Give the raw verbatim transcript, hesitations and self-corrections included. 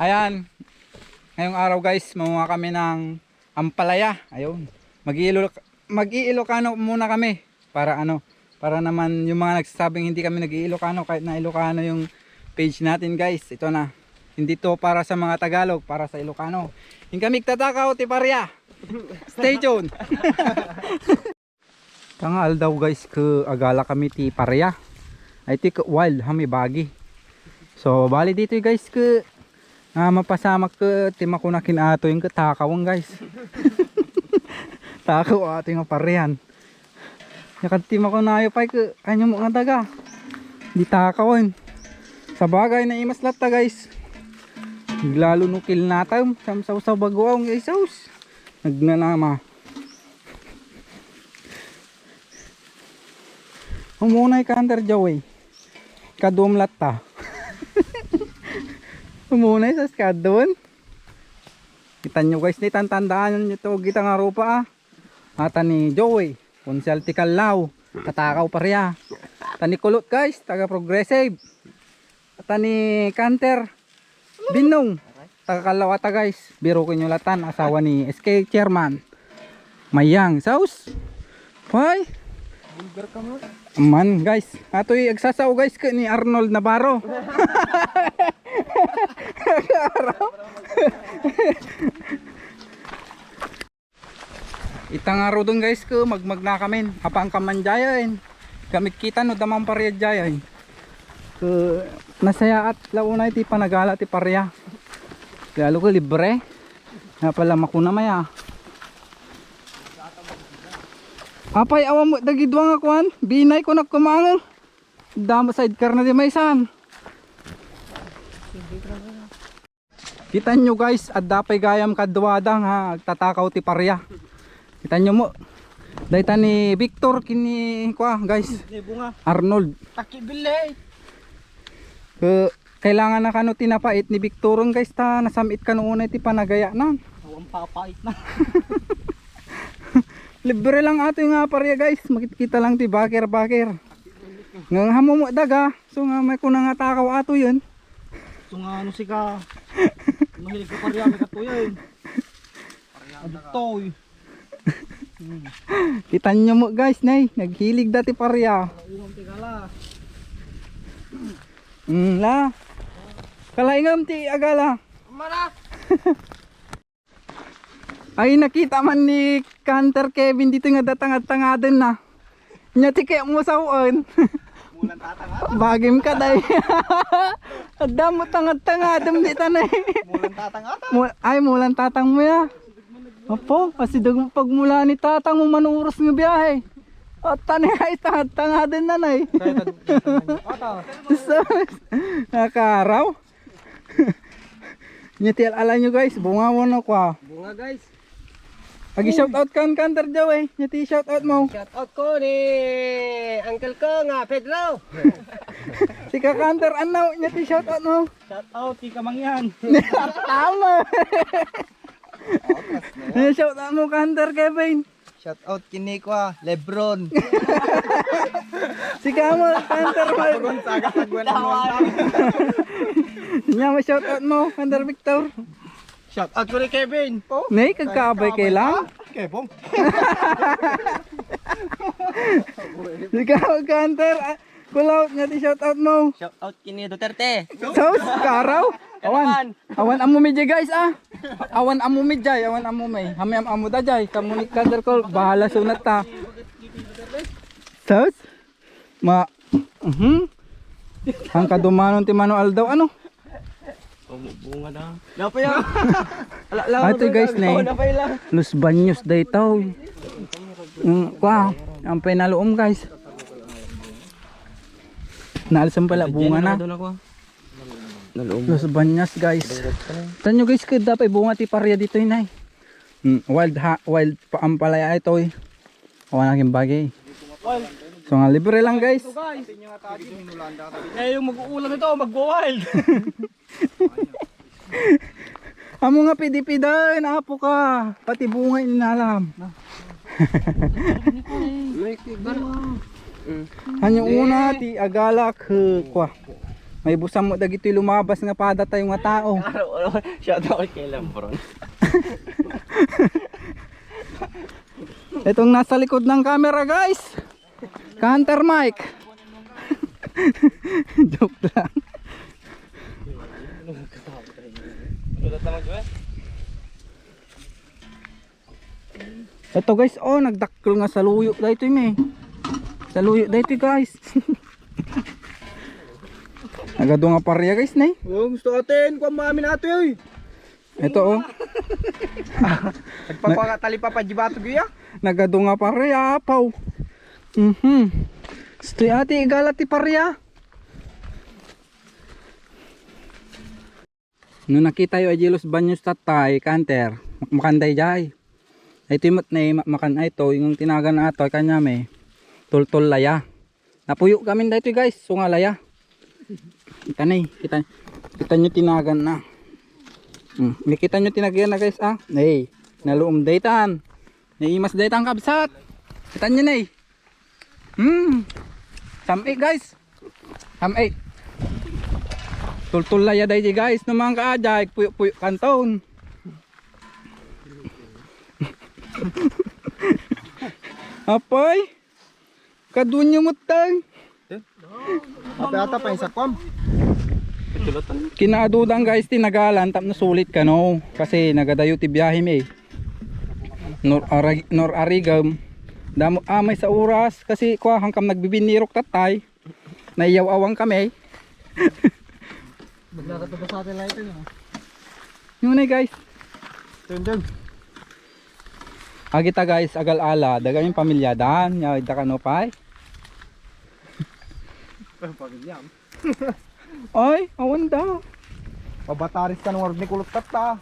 Ayan, ngayong araw guys, mamunga kami ng ampalaya. Ayun, mag-iilo, mag-iilokano muna kami para ano, para naman yung mga nagsasabing hindi kami nag-iilokano, kahit na Ilocano yung page natin guys. Ito na, hindi to para sa mga Tagalog, para sa Ilocano. Yung kami tatakaw ti paria. Stay tuned. Tanga aldaw guys, ke agala kami ti paria. Ay ti ke wild ha may bagi. So bali dito guys, ke nga mapasamak ke ti makuna kin ato yung ke takawan guys. Takaw ato yung parian. Yakad ti makunayo pay ke anyo mo nga daga. Di takawan. Sa bagay na imas latta guys. Lalo no kilnatam, samsawsaw baguaw nga isaus. Nagnanama. Umunay ka, Hunter Joey. Kaduam latta. Umunay sa skadon. Kita nyo guys, ni tantandaan nyo to, kita nga rupa ah. Ata ni Joey, konsyal ti Kallao, katakaw paria. Ata ni Kulot guys, taga Progressive. Ata ni Canter, Binong, taga Kallao ata guys. Biro ko nyo latan, asawa ni S K Chairman. Mayang, saus. Why? Vulgar ka mo. Man guys, ato'y agsasao guys ke ni Arnold Navarro. Ita nga rudon guys, ke magmagna kami. Apang kaman jayen. Kami kita no damang paria jayen. Ke nasayaat launay ti panagala ti paria. Lalo ke libre. Nga pala makuna maya. Apay awan mo dagidwa nga kuan, binay ko nagkumangeng. Damo sidecar na di maisan. Kita nyo guys, adda pay gayam kaduada nga agtatakaw ti paria. Kita nyo mo. Dayta ni Victor kini kua guys. Ni bunga. Arnold. Taki bilay. Ke, kailangan na kano tinapait ni Victoron guys ta nasamit kano unay ti panagayana. Awan papait na. Libre lang ato nga paria guys. Makikita lang ti baker baker. Nga nga mo daga. So nga may kuna nga takaw ato yun. So nga ano sika. Mahilig ka paria may katuyan. Adtoy. Kita nyo mo guys, nay, naghilig dati paria. Uwang ti gala. Mm, la. Kalaingam ti agala. Mara. Ay, nakita man ni Hunter Kevin dito nga datang at tangaden na. Nya ti kaya mo sawen. Mulan tatang ata. Bagim ka day. Adda mo tangad-tangadem di tanay. Mulan tatang ata. Mu-, ay, mulan tatang mo ya. Apo, asideg mo pagmula ni tatang mo manuros nga biyahe. At tanay ay tangad-tangaden na nay. Kaya tan-, kaya tan-, ata. Sus, nakaraw. Nya ti al-ala nyo guys, bunga mo no kwa. Bunga guys. Agi shout out kan Hunter Joey. Nya ti shout out mo. Shout out ko ni uncle ko nga Pedro. Si ka Hunter Annaw, nya ti shout out mo. Shout out ti kamangyan. Tama. Nya shout out mo ka Hunter Kevin. Shout out kini kwa, Lebron. Si ka mo, Hunter mo. Lebron, saga, sagwan, Nya mo shout out mo, Hunter Victor. Shout out ko ni Kevin. Oh, nay, kagkaabay kay lang. Kevin. Ikaw, Hunter, ah, kulaw, nga ti shout out mo. Shout out kini Duterte. Sus, karaw. Awan. Awan amo mi jay, guys, ah. Awan amo mi jay, awan amo mi. Hami am amo da jay. Kamu ni Hunter ko, bahala sunat ta. Sus. Ma, mhm. Ang kadumanon ti mano aldaw, ano? Bunga na. Napaya. Ala, ala, Ato, guys, na, na, eh. Napaya lang. Los Baños daytoy. Mm, kwa, ang pinaluom, guys. Naalsam pala, bunga na. Doon ako, ah. Naluom. Los Baños, guys. Tanyo, guys, kada pay bunga ti paria ditoy, nay. Mm, wild ha, wild pa ampalaya itoy. Awan aking bagay. So nga, libre lang, guys. Ngayon mag-uulan ito, magwa-wild. Amo nga pidi-pidaen, apo ka. Pati bunga inalam. May kibar. Hanyo una ti agalak, eh, kwa. May busam mo dagitoy lumabas nga pada tayo nga tao. Shout out kay Lambron. Itong nasa likod ng camera, guys. Hunter Mike. Joke lang. Ito guys, oh, nagdakkel nga saluyo daytoy, me. Saluyo daytoy, guys. Nagadu nga paria, guys, ne. Oh, gusto atin, kuan mo amin atoy, oy. Ito, oh. Nagpapakatali pa pa di bato, guya. Nagadu nga paria, apaw. Mhm. Gusto ati igala ti paria. No nakita yo ay jealous banyos tatay, kanter, makmakan dayjay. Daytoy met ne, makmakan ay to, yung tinagan na ato, kanya me, tultol laya. Napuyo kami daytoy, guys, so nga laya. Kita ne, kita, kita nyo tinagan na. Hmm, nakita nyo tinagan na, guys, ah. Hey, naluom daytan. Naimas daytan, kabsat. Kita nyo ne. Hmm. Samik, guys. Samik. Tultol laya daydi, guys, no mga kaajay, puyo-puyo kanton. Apoy. Kadunyo mutang. Ate ata pa insakwam. Kinadudan, guys, tinagalan tapno sulit kano kasi nagadayo ti biyahe mi. Nor arag nor arigam. Damo amay sa oras kasi kuha hangkam nagbibinirok tatay. Naiyaw-awang kami. Maglakad pa sa atin lang ito, no? Yun na, guys. Dun, dun. Agita, guys, agal-ala, daga yung pamilya dan, ya da kano pay. Pamilya. Ay, awan da. Pabataris ka nung ni kulot tatta.